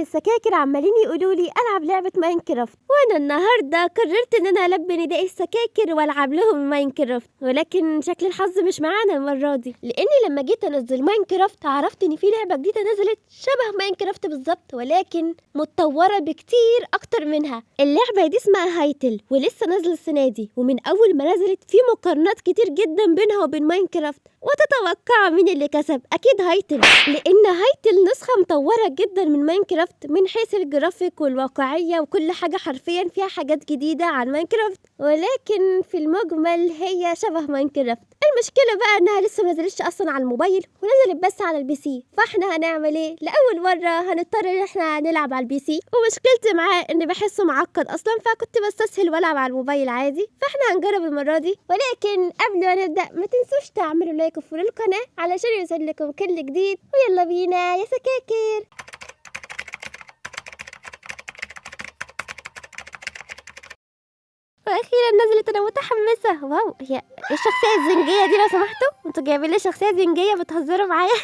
السكاكر عمالين يقولوا لي العب لعبه Minecraft، وانا النهارده قررت ان انا البي نداء السكاكر والعب لهم Minecraft، ولكن شكل الحظ مش معانا المرة دي، لاني لما جيت انزل Minecraft عرفت ان في لعبه جديدة نزلت شبه Minecraft بالظبط، ولكن متطورة بكتير اكتر منها. اللعبة دي اسمها Hytale ولسه نازله السنة دي، ومن اول ما نزلت في مقارنات كتير جدا بينها وبين Minecraft، وتتوقع مين اللي كسب؟ اكيد Hytale، لان Hytale نسخه مطوره جدا من Minecraft من حيث الجرافيك والواقعيه وكل حاجة، حرفيا فيها حاجات جديدة عن Minecraft، ولكن في المجمل هي شبه Minecraft. المشكلة بقى انها لسه ما نزلتش اصلا على الموبايل ونزلت بس على ال PC، فاحنا هنعمل ايه؟ لاول مرة هنضطر ان احنا نلعب على ال PC، ومشكلتي معاه ان بحسه معقد اصلا، فكنت بستسهل والعب على الموبايل عادي، فاحنا هنجرب المرة دي. ولكن قبل ما نبدا ما تنسوش تعملوا like و follow القناة علشان يوصل لكم كل جديد، ويلا بينا يا سكاكر. واخيرا نزلت، انا متحمسة. wow، هي ايه الشخصية الزنجيه دي؟ لو سمحتوا انتوا جايبين لي شخصية زنجيه، بتهزروا معايا؟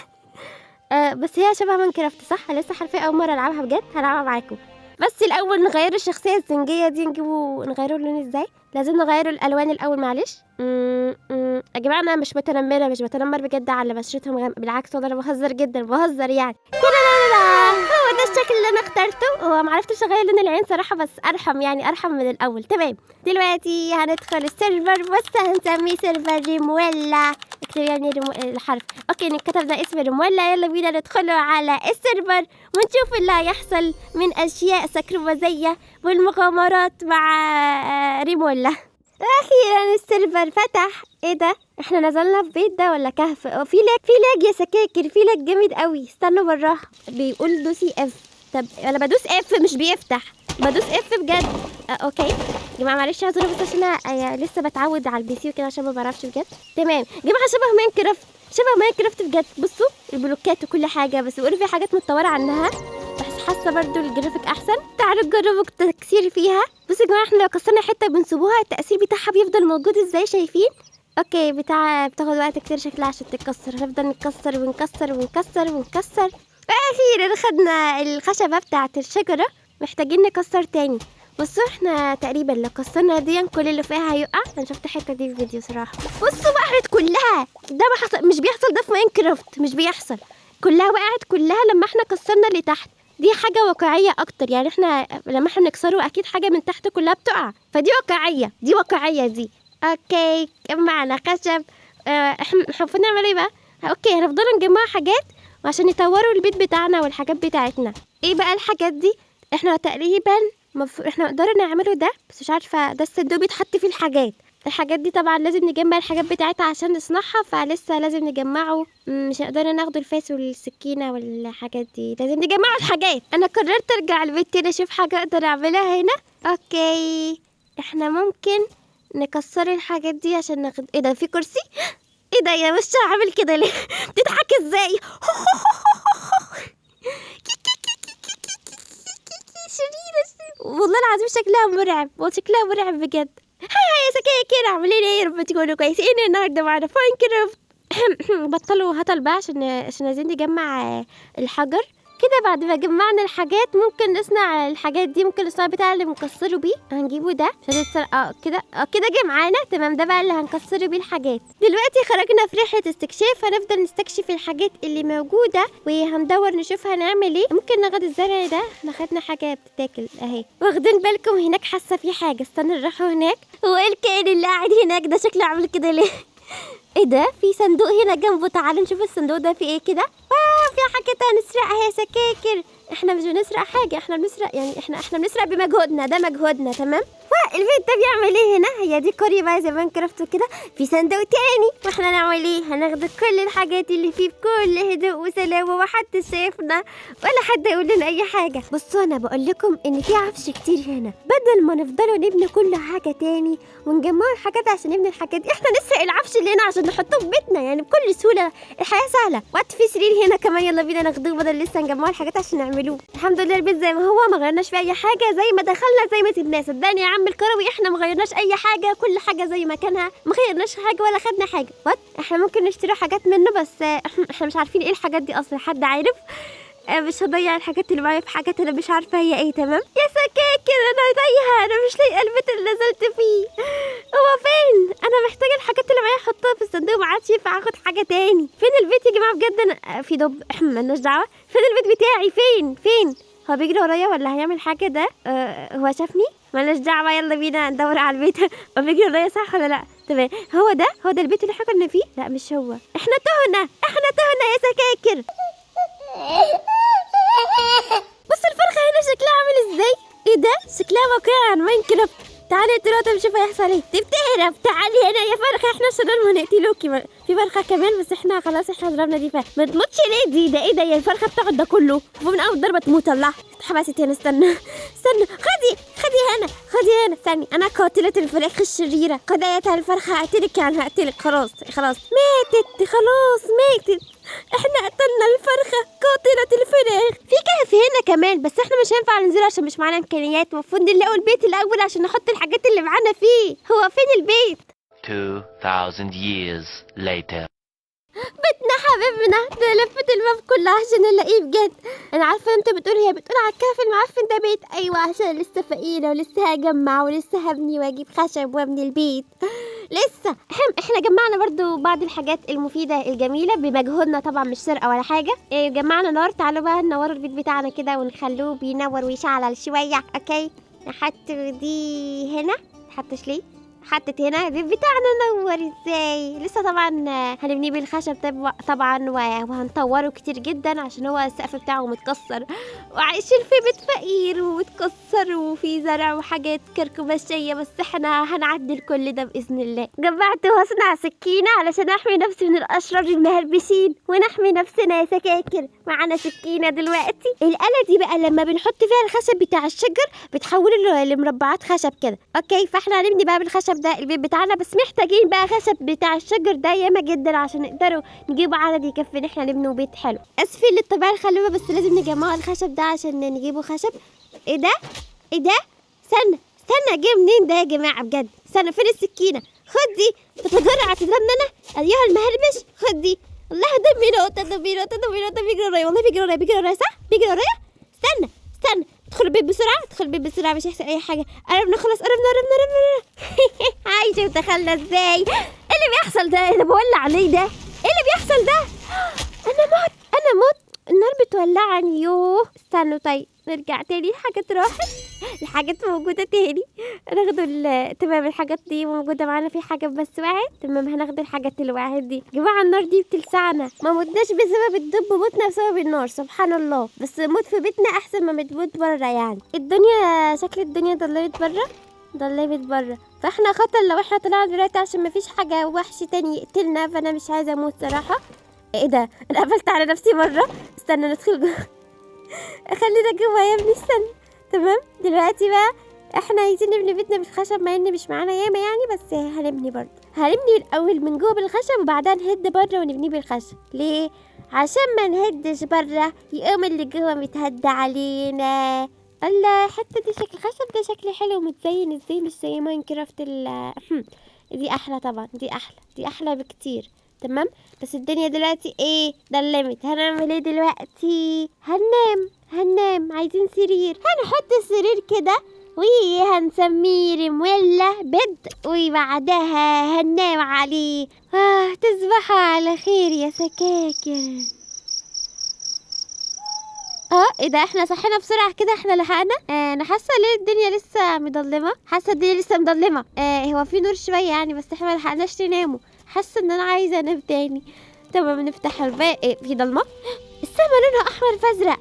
بس هي شبه Minecraft صح؟ لسه حرفيا اول مرة العبها بجد، هلعبها معاكم. بس الاول نغير الشخصية الزنجيه دي، نجيبه نغيره اللون ازاي؟ لازم نغيره الالوان الاول، معلش. يا جماعة انا مش متنمره، مش بتنمر بجد على بشرتهم غامق، بالعكس والله انا بهزر جدا، بهزر يعني. لا لا لا، هو ده الشكل اللي انا اخترته. هو ما عرفتش اغير لون العين صراحة، بس ارحم يعني، ارحم من الاول. تمام، دلوقتي هندخل ال server، بس هنسميه server ريمويلا، اكتب يعني الحرف. okay كتبنا اسم ريمويلا، يلا بينا ندخله على ال server ونشوف اللي هيحصل من اشياء سكربازيه والمغامرات مع ريمويلا. اخيرا ال server فتح. ايه ده؟ احنا نزلنا في بيت ده ولا كهف؟ في lag، في lag يا سكاكر، في lag جامد قوي. استنوا بالراحة، بيقول دوسي F. طب انا بدوس F مش بيفتح، بدوس F بجد. okay يا جماعة معلش اعذروا بس عشان انا لسه بتعود على ال PC وكده، عشان ما بعرفش بجد. تمام يا جماعة، شبه Minecraft، شبه Minecraft بجد. بصوا البلوكات وكل حاجة، بس بيقولوا في حاجات متطورة عنها، بس حاسه برضو الجرافيك احسن. تعالوا نجربوا التكسير فيها. بصوا يا جماعة احنا لو كسرنا حتة بنسيبوها التاثير بتاعها بيفضل موجود ازاي، شايفين؟ okay بتاع بتاخد وقت كتير شكلها عشان تتكسر، هنفضل نكسر ونكسر ونكسر ونكسر. واخيرا خدنا الخشبة بتاعه الشجرة، محتاجين نكسر تاني. بصوا احنا تقريبا لو كسرنا دي كل اللي فيها هيقع. انا شفت الحتة دي في فيديو صراحة. بصوا وقعت كلها، ده ما حصل، مش بيحصل ده في Minecraft، مش بيحصل. كلها وقعت كلها لما احنا كسرنا اللي تحت. دي حاجة واقعية أكتر، يعني احنا لما احنا بنكسره أكيد حاجة من تحت كلها بتقع، فدي واقعية، دي واقعية دي. okay جمعنا خشب. احنا المفروض نعمل ايه بقى؟ okay هنفضل نجمع حاجات وعشان يطوروا البيت بتاعنا والحاجات بتاعتنا. ايه بقى الحاجات دي؟ احنا تقريبا احنا نقدر نعمله ده، بس مش عارفة ده الصندوق بيتحط فيه الحاجات. الحاجات دي طبعا لازم نجمع الحاجات بتاعتها عشان نصنعها، فلسه لازم نجمعه. مش هنقدر ناخده الفاس والسكينة والحاجات دي، لازم نجمعه الحاجات. انا قررت ارجع البيت تاني اشوف حاجة اقدر اعملها هنا. okay احنا ممكن نكسر الحاجات دي عشان ناخد. ايه ده؟ في كرسي؟ ايه ده يا وش عامل كده ليه؟ بتضحك ازاي؟ شريرة والله العظيم، شكلها مرعب، وشكلها مرعب بجد. hi hi يا سكاكر، عاملين ايه؟ يا رب تكونوا كويسين. النهارده معانا Minecraft. بطلوا هطل بقى عشان عايزين نجمع الحجر كده. بعد ما جمعنا الحاجات ممكن نصنع الحاجات دي، ممكن نصنع بتاع اللي بنكسره بيه. هنجيبه ده عشان نكسر. كده، كده جه معانا. تمام، ده بقى اللي هنكسره بيه الحاجات. دلوقتي خرجنا في رحلة استكشاف، هنفضل نستكشف الحاجات اللي موجودة وهندور نشوف هنعمل ايه. ممكن ناخد الزرع ده، احنا خدنا حاجة بتتاكل اهي. واخدين بالكم هناك حاسة في حاجة، استنى نروح هناك. هو ايه الكائن اللي قاعد هناك ده؟ شكله عامل كده ليه؟ ايه ده؟ في صندوق هنا جنبه، تعالوا نشوف الصندوق ده فيه ايه كده. wow، في حاجة هنسرقها يا سكاكر. احنا مش بنسرق حاجة، احنا بنسرق يعني احنا بنسرق بمجهودنا، ده مجهودنا. تمام. البيت ده بيعمل ايه هنا؟ هي دي قرية بقى زي Minecraft وكده. في صندوق تاني، واحنا نعمل ايه؟ هناخد كل الحاجات اللي فيه بكل هدوء وسلام، ومحدش شايفنا ولا حد يقول لنا اي حاجة. بصوا انا بقول لكم ان في عفش كتير هنا، بدل ما نفضلوا نبني كل حاجة تاني ونجمعوا الحاجات عشان نبني الحاجات دي، احنا نسرق العفش اللي هنا عشان نحطه في بيتنا، يعني بكل سهولة. الحياة سهلة. وقت في سرير هنا كمان، يلا بينا ناخدوه بدل لسه نجمعوا الحاجات عشان نعملوه. الحمد لله البيت زي ما هو، ما غيرناش فيه اي حاجة، زي ما دخلنا زي ما سيبناه. صدقني يا عم الكروي احنا ما غيرناش اي حاجة، كل حاجة زي ما كانها، ما غيرناش حاجة ولا خدنا حاجة. what احنا ممكن نشتري حاجات منه، بس احنا مش عارفين ايه الحاجات دي اصلا، حد عارف؟ مش هضيع الحاجات اللي معايا في حاجات انا مش عارفه هي ايه. تمام يا سكاكر، انا تايهه، انا مش لاقيه البيت اللي نزلت فيه. هو فين؟ انا محتاجه الحاجات اللي معايا احطها في الصندوق، ما عادش ينفع اخد حاجة تاني. فين البيت يا جماعة بجد؟ انا في دب مالناش دعوه. فين البيت بتاعي؟ فين فين؟ هو بيجري ورايا ولا هيعمل حاجة ده؟ هو شافني؟ مالناش دعوه، يلا بينا ندور على البيت. هو بيجري ورايا صح ولا لا؟ تمام، هو ده، هو ده البيت اللي احنا كنا فيه؟ لا مش هو. احنا تهنا، احنا تهنا يا سكاكر. بص الفرخه هنا شكلها عامل ازاي؟ ايه ده؟ شكلها واقعي عن ماينكرافت. تعالي دلوقتي نشوف هيحصل ايه. دي بتهرب، تعالي هنا يا فرخة، احنا شرار وهنقتلوكي. في فرخة كمان بس احنا خلاص احنا ضربنا دي. ما تموتش ليه دي؟ ده ايه ده يا الفرخه بتاخد ده كله؟ المفروض من اول ضربه تموت. الله اتحبست هنا. استنى استنى، خدي خدي هنا، خدي هنا. استني، انا قاتله الفراخ الشريرة. قضيتها الفرخه، هقتلك يعني هقتلك. خلاص خلاص ماتت، خلاص ماتت. احنا قتلنا الفرخه قاتله الفراخ. في كهف هنا كمان بس احنا مش هينفع ننزله عشان مش معانا امكانيات. المفروض نلاقوا البيت الاول عشان نحط الحاجات اللي معانا فيه. هو فين البيت؟ 2000 years later. بيتنا حبيبنا ده، لفت ال map كلها عشان نلاقيه بجد. انا عارفه انت بتقول، هي بتقول على الكهف المعفن ده بيت. ايوه عشان لسه فقيرة ولسه هجمع ولسه هبني واجيب خشب وابني البيت لسه. احنا جمعنا برضو بعض الحاجات المفيدة الجميلة بمجهودنا طبعا، مش سرقه ولا حاجة. جمعنا نار، تعالوا بقى ننور البيت بتاعنا كده ونخلوه بينور ويشعل شوية. okay نحط دي هنا، نحطش ليه؟ حطت هنا. البيت بتاعنا نور ازاي؟ لسه طبعا هنبنيه بالخشب طبعا، وهنطوره كتير جدا عشان هو السقف بتاعه متكسر، وعايشين في بيت فقير ومتكسر وفي زرع وحاجات كركبشيه، بس احنا هنعدل كل ده باذن الله. جمعت وهصنع سكينة علشان احمي نفسي من الاشرار المهربشين ونحمي نفسنا يا سكاكر. معانا سكينة دلوقتي. الآلة دي بقى لما بنحط فيها الخشب بتاع الشجر بتحوله لمربعات خشب كده. okay فاحنا هنبني بقى بالخشب ده البيت بتاعنا، بس محتاجين بقى خشب بتاع الشجر ده ياما جدا عشان نقدروا نجيبوا عدد يكفي ان احنا نبنوا بيت حلو. اسفين للطبيعة الخلوة بس لازم نجمعوا الخشب ده عشان نجيبوا خشب. ايه ده؟ ايه ده؟ استنى استنى، جه منين ده يا جماعة بجد؟ استنى، فين السكينة؟ خد دي، تتجرع تضربني انا ايها المهربش. خد دي. الله دمي نقطة، دمي نقطة، دمي نقطة. بيجري ورايا والله، بيجري ورايا، بيجري ورايا صح؟ بيجري ورايا. استنى استنى، ادخل البيت بسرعة، ادخل البيت بسرعة، مش هيحصل اي حاجة. قربنا خلاص، قربنا قربنا قربنا. عايشه ودخلنا ازاي؟ ايه اللي بيحصل ده؟ انا بولع عليه ده؟ ايه اللي بيحصل ده؟ انا موت، انا موت، النار بتولعني. يوه استنوا، طيب نرجع تاني. الحاجات راحت، الحاجات موجودة تاني. هناخد تمام، الحاجات دي موجودة معانا، في حاجة بس وقعت. تمام هناخد الحاجات اللي وقعت دي. جماعة النار دي بتلسعنا، ما متناش بسبب الدب، متنا بسبب النار سبحان الله. بس موت في بيتنا احسن ما تموت بره يعني. الدنيا شكل الدنيا ضلمت بره، ضلمت بره، فاحنا خطر لو احنا طلعنا دلوقتي عشان مفيش حاجة وحش تاني يقتلنا، فانا مش عايزة اموت صراحة. ايه ده؟ انا قفلت على نفسي مرة. استنى ندخل جوه، خلينا جوه يا ابني استنى. تمام دلوقتي بقى احنا عايزين نبني بيتنا بالخشب، مع ان مش معانا ياما يعني، بس هنبني برضه. هنبني الاول من جوه بالخشب وبعدها نهد بره ونبنيه بالخشب. ليه؟ عشان ما نهدش بره يقوم اللي جوه متهد علينا. الله حتى دي شكل خشب، ده شكل حلو ومتزين ازاي، مش زي ماينكرافت دي احلى طبعا، دي احلى، دي احلى بكتير. تمام بس الدنيا دلوقتي ايه؟ ضلمت. هنعمل ايه دلوقتي؟ هننام، هننام. عايزين سرير، هنحط السرير كده وهنسميه رمولة bed، وبعدها هننام عليه. تصبحوا على خير يا سكاكر. ايه ده؟ احنا صحينا بسرعة كده، احنا لحقنا. انا حاسة ليه الدنيا لسه مضلمة، حاسة الدنيا لسه مضلمة. هو في نور شوية يعني، بس احنا ما لحقناش نناموا. حاسة ان انا عايزة انام تاني. تمام نفتح الباب. ايه في ضلمة؟ السما لونها احمر فازرق.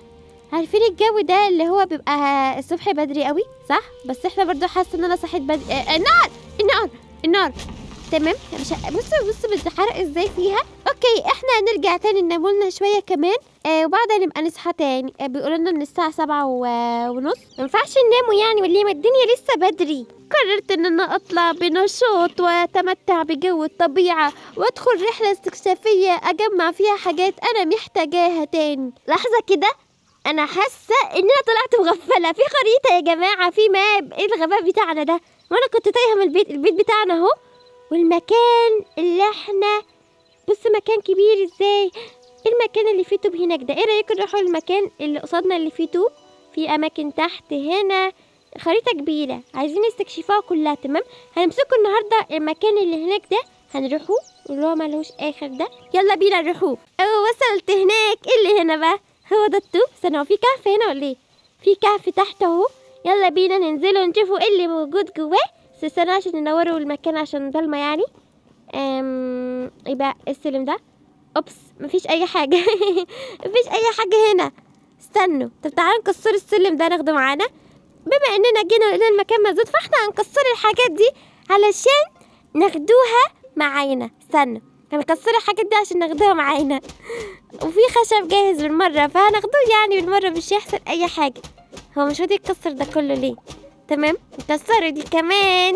عارفين الجو ده اللي هو بيبقى الصبح بدري قوي صح؟ بس احنا برضو حاسه ان انا صحيت بدري. النار النار النار. تمام مش بصوا بصوا بتتحرق ازاي فيها. okay احنا هنرجع تاني ننامولنا شوية كمان، وبعدها نبقى نصحى تاني. بيقولوا لنا من الساعة 7:30 ما ينفعش نناموا يعني، ولا ما الدنيا لسه بدري. قررت ان انا اطلع بنشاط واتمتع بجو الطبيعة وادخل رحله استكشافيه اجمع فيها حاجات انا محتاجاها تاني. لحظة كده، انا حاسه ان انا طلعت مغفله. في خريطة يا جماعة، في map. ايه الغباء بتاعنا ده؟ وانا كنت تايهه من البيت. البيت بتاعنا اهو، والمكان اللي احنا بص مكان كبير ازاي. المكان اللي فيه طوب هناك ده. ايه رايكم نروحوا المكان اللي قصادنا اللي فيه طوب؟ في اماكن تحت هنا، خريطة كبيرة عايزين نستكشفوها كلها. تمام، هنمسكوا النهارده المكان اللي هناك ده، هنروحوه اللي هو ملهوش اخر ده. يلا بينا نروحوه. وصلت هناك. ايه اللي هنا بقى؟ هو ده الطوب. استنى، هو في كهف هنا ولا ايه؟ في كهف تحت اهو. يلا بينا ننزله ونشوفوا ايه اللي موجود جواه. بس استنى عشان ننوروا المكان عشان ضلمة يعني. ايه بقى السلم ده؟ oops، مفيش اي حاجة. مفيش اي حاجة هنا. استنوا، طب تعالوا نكسر السلم ده ناخده معانا. بما اننا جينا ولقينا المكان مسدود فاحنا هنكسر الحاجات دي علشان ناخدوها معانا. استنوا، هنكسر الحاجات دي عشان ناخدوها معانا. وفي خشب جاهز بالمرة فهناخدوه يعني بالمرة، مش هيحصل اي حاجة. هو مش راضي يتكسر ده كله ليه؟ تمام، نكسره دي كمان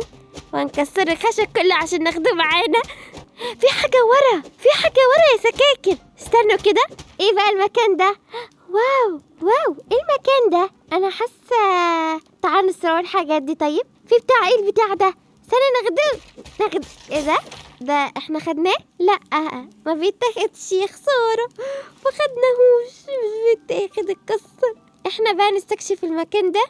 وهنكسر الخشب كله عشان ناخده معانا. في حاجة ورا، في حاجة ورا يا سكاكر. استنوا كده، ايه بقى المكان ده؟ wow wow، ايه المكان ده؟ انا حاسة تعالوا نسرق الحاجات دي. طيب في بتاع ايه البتاع ده؟ استنى ناخده، ناخد ايه ده؟ ده احنا خدناه؟ لا ما بيتاخدش، يا خسارة ما خدناهوش، مش بيتاخد، اتكسر. احنا بقى نستكشف المكان ده،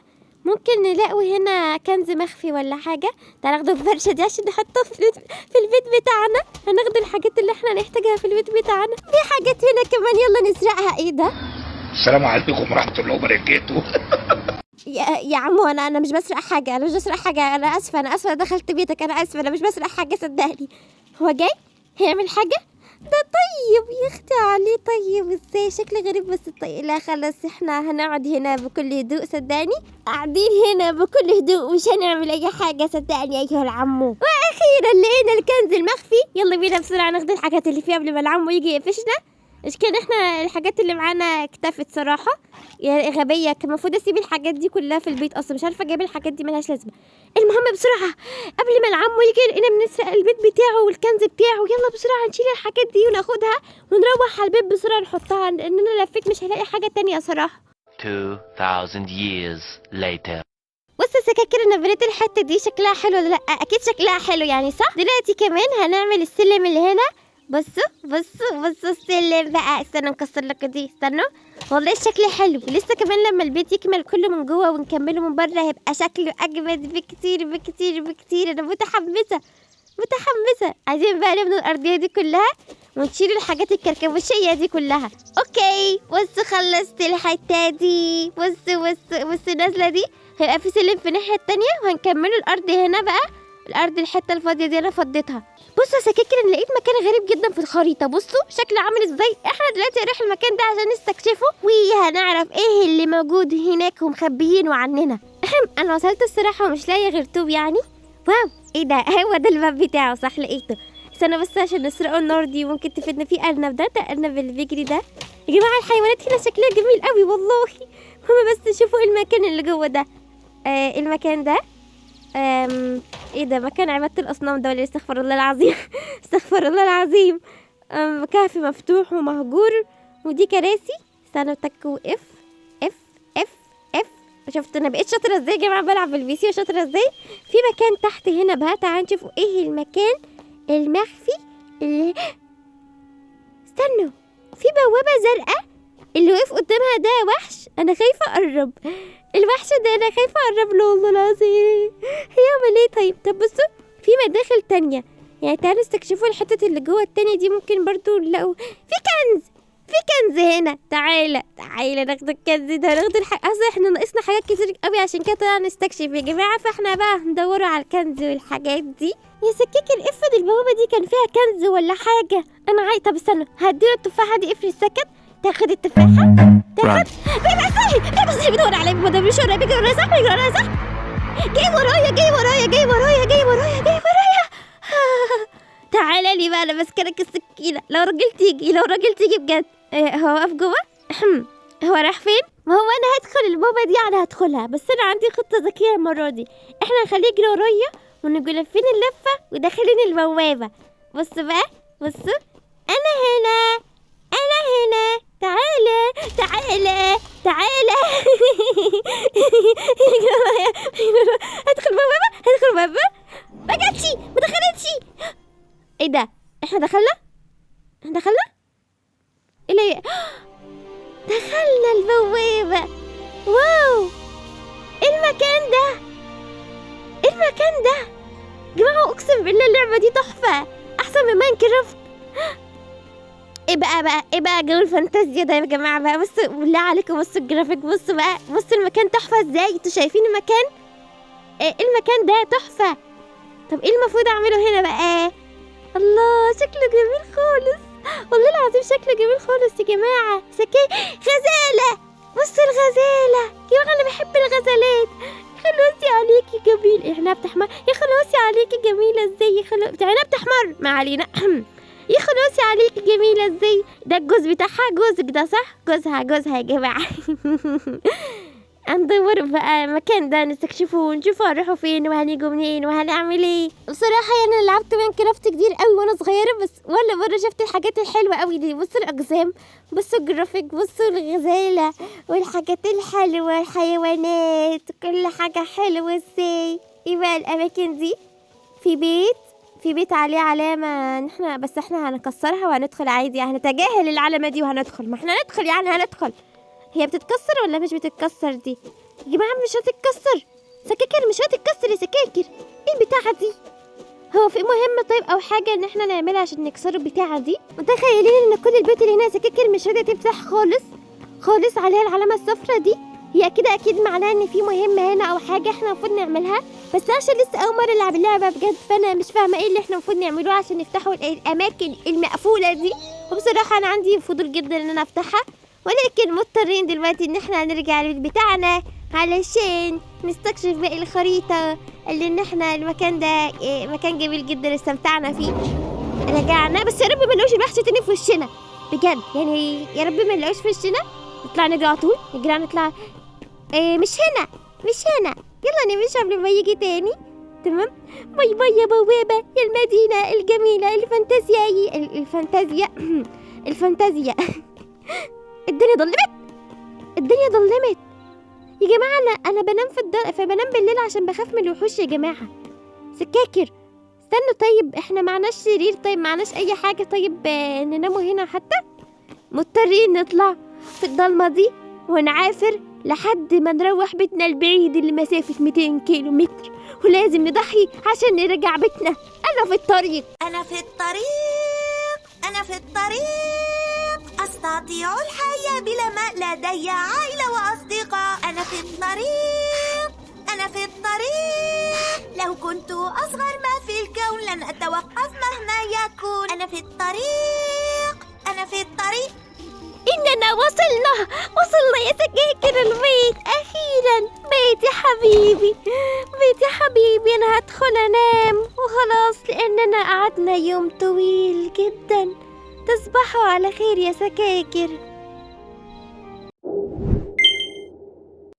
ممكن نلاقوا هنا كنز مخفي ولا حاجة. تعالى ناخده الفرشة دي عشان نحطها في البيت بتاعنا. هناخد الحاجات اللي احنا نحتاجها في البيت بتاعنا. في حاجات هنا كمان، يلا نسرقها. ايه ده؟ السلام عليكم ورحمة الله وبركاته. يا عمو، انا مش بسرق حاجة، انا مش بسرق حاجة، انا اسفة، انا اسفة، دخلت بيتك، انا اسفة، انا مش بسرق حاجة صدقني. هو جاي هيعمل حاجة؟ ده طيب يا اختي عليه. طيب ازاي؟ شكل غريب بس طيب. لا خلاص، احنا هنقعد هنا بكل هدوء صدقني، قاعدين هنا بكل هدوء مش هنعمل اي حاجة صدقني ايها العمو. واخيرا لقينا الكنز المخفي. يلا بينا بسرعة ناخد الحاجات اللي فيها قبل ما العمو يجي يقفشنا. مش كان احنا الحاجات اللي معانا اكتفت صراحة، يا غبية، كان المفروض اسيب الحاجات دي كلها في البيت اصلا، مش عارفه جايب الحاجات دي ملهاش لازمه. المهم بسرعة قبل ما العمو يجي لقينا بنسرق البيت بتاعه والكنز بتاعه. يلا بسرعة نشيل الحاجات دي وناخدها ونروح على البيت بسرعة نحطها، لان انا لفيت مش هلاقي حاجة تانية صراحة. 2000 years later. بص يا سكاكر، انا بنيت الحتة دي شكلها حلو ولا لا؟ اكيد شكلها حلو يعني صح. دلوقتي كمان هنعمل السلم اللي هنا. بصوا بصوا بصوا السلم بقى. استنوا نكسر لكم دي، استنوا والله الشكل حلو. لسه كمان لما البيت يكمل كله من جوه ونكمله من بره هيبقى شكله اجمد بكتير بكتير بكتير. انا متحمسة متحمسة. عايزين بقى نبني الارضية دي كلها ونشيل الحاجات الكركبوشيه دي كلها. okay بصوا خلصت الحتة دي. بصوا بصوا بصوا النازلة دي هيبقى في سلم في الناحية التانية، وهنكملوا الارض هنا بقى. الارض الحتة الفاضيه دي انا فضيتها. بصوا يا سكاكر، انا لقيت مكان غريب جدا في الخريطة. بصوا شكله عامل ازاي. احنا دلوقتي هنروح المكان ده عشان نستكشفه وهنعرف ايه اللي موجود هناك ومخبيينه عننا. انا وصلت الصراحة ومش لاقيه غير طوب يعني. wow ايه ده؟ هو ده الباب بتاعه صح، لقيته. استنى بس عشان نسرقه النار دي ممكن تفيدنا. في ارنب، ده ارنب اللي بيجري ده. يا جماعة الحيوانات هنا شكلها جميل قوي والله. هما بس شوفوا المكان اللي جوه ده. المكان ده ايه ده؟ مكان عبادة الاصنام ده ولا؟ استغفر الله العظيم. استغفر الله العظيم. كهف مفتوح ومهجور ودي كراسي. استنوا تكوا F F F F. شفت انا بقيت شاطرة ازاي يا جماعة، بلعب بال PC وشاطره ازاي. في مكان تحت هنا بقى، تعالوا نشوفوا ايه المكان المخفي اللي استنوا. في بوابه زرقاء اللي وقف قدامها ده وحش، انا خايفة اقرب الوحش ده، انا خايفة اقرب له والله العظيم. هيعمل ايه طيب؟ طب بصوا في مداخل تانية يعني، تعالوا استكشفوا الحتة اللي جوه التانية دي، ممكن برضو نلاقوا في كنز. في كنز هنا، تعالى تعالى ناخد الكنز ده، ناخد الحاجة. اصل احنا ناقصنا حاجات كتير قوي عشان كده طلعنا نستكشف يا جماعة، فاحنا بقى هندوروا على الكنز والحاجات دي. يا سكاكر افرض البوابة دي كان فيها كنز ولا حاجة. انا عايز، طب استنوا هديله التفاحة دي. افرض سكت، تاخد التفاحة، تاخد. بيبقى صاحي، بيبقى صاحي، بيدور عليا، بيدور ورايا، بيجري ورايا صح، بيجري ورايا صح، جاي ورايا جاي ورايا جاي ورايا جاي ورايا جاي ورايا. تعالى لي بقى، انا ماسكه لك السكينة، لو راجل تيجي، لو راجل تيجي بجد. هو واقف جوه؟ هو راح فين؟ ما هو انا هدخل البوابة دي، انا هدخلها، بس انا عندي خطه ذكية المرة دي. احنا هنخليه يجري ورايا ونجي لافين اللفة وداخلين البوابة. بصوا بقى، بصوا، انا هنا، انا هنا، تعالى تعالى تعالى. هدخل بوابه، هدخل بوابه، ما جاتش، ما دخلتش. ايه ده؟ احنا دخلنا؟ احنا دخلنا؟ ايه المكان ده؟ ايه المكان ده جماعة؟ اقسم بالله اللعبة دي تحفة، احسن من Minecraft. ايه بقى بقى ايه بقى جو الفانتازيا ده يا جماعة بقى؟ بصوا بالله عليكم، بصوا الجرافيك، بصوا بقى، بصوا المكان تحفة ازاي. انتوا شايفين المكان؟ ايه المكان ده تحفة. طب ايه المفروض اعمله هنا بقى؟ الله شكله جميل خالص، والله العظيم شكله جميل خالص يا جماعة. غزاله، بصوا الغزالة يا جماعة، انا بحب الغزالات. خلاصي عليكي جميل، عينها بتحمر يا خلاصي عليكي جميلة ازاي، يا خلاص عينها بتحمر، ما علينا. يا خلاصي عليكي جميلة ازاي. ده الجوز بتاعها، جوزك ده صح؟ جوزها، جوزها يا جماعة. هندور بقى المكان ده، نستكشفه ونشوفه هنروحوا فين وهنيجوا منين وهنعمل ايه. بصراحة يعني انا لعبت Minecraft كتير قوي وانا صغيرة، بس ولا مرة شفت الحاجات الحلوة قوي دي. بصوا الاقزام، بصوا الجرافيك، بصوا الغزالة والحاجات الحلوة، الحيوانات، كل حاجة حلوة ازاي. ايه بقى الاماكن دي؟ في بيت، في بيت عليه علامة ان احنا، بس احنا هنكسرها وهندخل عادي، هنتجاهل العلامة دي وهندخل. ما احنا ندخل يعني هندخل. هي بتتكسر ولا مش بتتكسر دي يا جماعة؟ مش هتتكسر سكاكر، مش هتتكسر يا سكاكر. ايه البتاعة دي؟ هو في مهمة طيب او حاجة ان احنا نعملها عشان نكسر البتاعة دي؟ متخيلين ان كل البيوت اللي هنا سكاكر مش راضية تفتح خالص خالص، عليها العلامة الصفرا دي؟ هي كده اكيد معناها ان في مهمة هنا او حاجة احنا المفروض نعملها، بس عشان لسه اول مرة العب اللعبة بجد فانا مش فاهمة ايه اللي احنا المفروض نعمله عشان نفتحوا الاماكن المقفولة دي. وبصراحة انا عندي فضول جدا ان انا افتحها، ولكن مضطرين دلوقتي ان احنا هنرجع للبيت بتاعنا علشان نستكشف باقي الخريطة، اللي ان احنا المكان ده مكان جميل جدا استمتعنا فيه. رجعنا، بس يا رب ما نلاقوش الوحش تاني في وشنا بجد، يعني يا رب ما نلاقوش في وشنا. نطلع نجري على طول، نجري نطلع. إيه مش هنا، مش هنا، يلا نمشي قبل ما يجي تاني. تمام، bye bye يا بوابة، يا المدينة الجميلة الفانتازيا، الفانتازيا الفانتازيا. الدنيا ضلمت، الدنيا ضلمت يا جماعة. أنا بنام في الدار، فبنام بالليل عشان بخاف من الوحوش يا جماعة. سكاكر استنوا، طيب احنا معناش سرير، طيب معناش أي حاجة، طيب نناموا هنا حتى؟ مضطرين نطلع في الضلمة دي ونعافر لحد ما نروح بيتنا البعيد اللي مسافة 200 كيلو متر، ولازم نضحي عشان نرجع بيتنا. أنا في الطريق، أنا في الطريق، أنا في الطريق، أستطيع الحياة بلا ماء، لدي عائلة وأصدقاء. أنا في الطريق، أنا في الطريق، لو كنت أصغر ما في الكون لن أتوقف مهما يكون. أنا في الطريق، أنا في الطريق. إننا وصلنا، وصلنا يا سكاكر البيت أخيرا. بيتي حبيبي، بيتي حبيبي. أنا هدخل أنام وخلاص، لأننا قعدنا يوم طويل جدا. تصبحوا على خير يا سكاكر.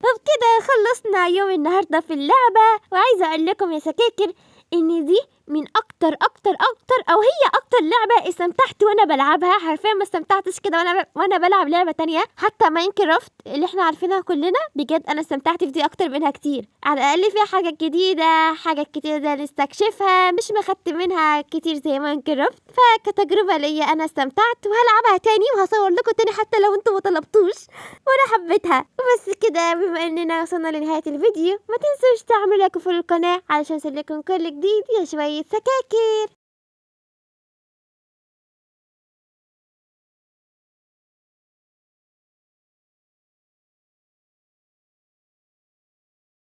وبكده خلصنا يوم النهاردة في اللعبة. وعايزة أقول لكم يا سكاكر إن دي من أكتر أكتر أكتر، أو هي أكتر لعبة استمتعت وأنا بلعبها. حرفيا ما استمتعتش كده وأنا بلعب لعبة تانية، حتى Minecraft اللي احنا عارفينها كلنا. بجد أنا استمتعت في دي أكتر منها كتير، على الأقل فيها حاجات جديدة، حاجات كتيرة نستكشفها، مش ما خدت منها كتير زي Minecraft. فكتجربة ليا أنا استمتعت، وهلعبها تاني وهصور لكم تاني حتى لو انتم ما طلبتوش، وأنا حبيتها. وبس كده، بما إننا وصلنا لنهاية الفيديو، ما تنسوش تعملوا like في القناة علشان يوصلكم كل جديد يا شوية سكاكر.